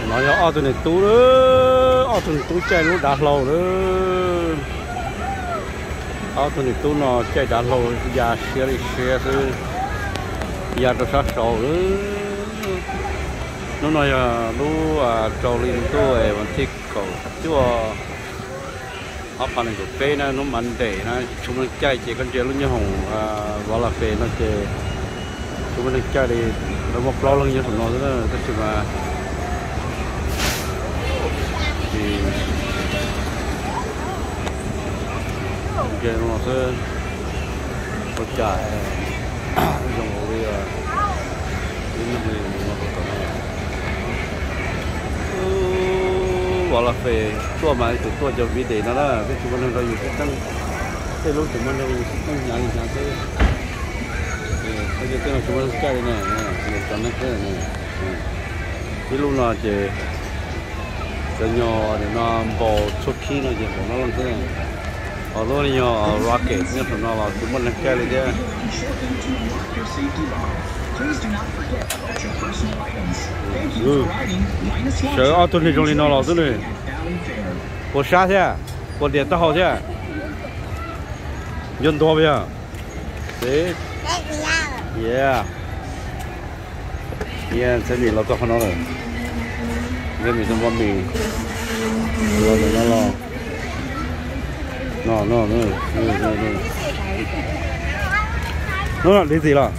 No yog ob tug niam tub, ob tug niam tub caij lub dav hlau lawm. Ob tug niam tub no caij dav hlau ya siab li siab xwb, ya rau sab saud lawm. Hnub no yog lub rau hli ntuj vas thib kaum cuaj, ob phav nees nkaum peb na, hnub Monday na, tsis muaj neeg caij ces koj ntsia lub nyob hoom Vov Las Fes no ces tsis muaj neeg caij li, lawv muaj plaub leeg nyob saum no xwb na, tab sis mas ces ntsia no xwb, ua cas zoo li ib neeg li no rau tom no. Vov Las Fes tuaj mas ib tug tuaj cov viv des no na, twb tsis muaj neeg rau yus sib teeb, tej lub tsis muaj neeg rau yus sib teeb hnyav li hnyav xwb. Tej no tsis muaj neeg caij li na, cov neeg xwb. Ib lub no ces cov nyuag no npau tshuab khib no ces npaum no leej xwb. Ho lub nyuag rocket nyob saum no los tsis muaj neeg caij li thiab. Sawv ob tug neeg zoo li no los xwb nws. Puas sab thiab, puas dias taub hau thiab. Nco ntua yog. Ntxhais Mim los txog qhov no lawm. Ntxhais Mim tus npau mis los ntawm no los. No, no, no, no, no. Hnub no li txim los?